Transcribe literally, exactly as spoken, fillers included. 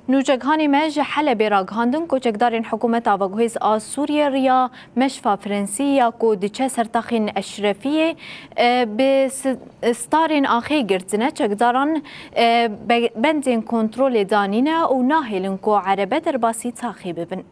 Nûçeghanê me ji Helebê ragihandin ku çekdarên hikûmeta veguhêz a Sûriyê riya meşfa Frensî ya ku diçe ser taxên Eşrefiyê, e, bi si-, starên axê girtine. Çekdaran, e, be-, bendên kontrolê danîne û nahêlin ku erebe derbasî taxê bibin.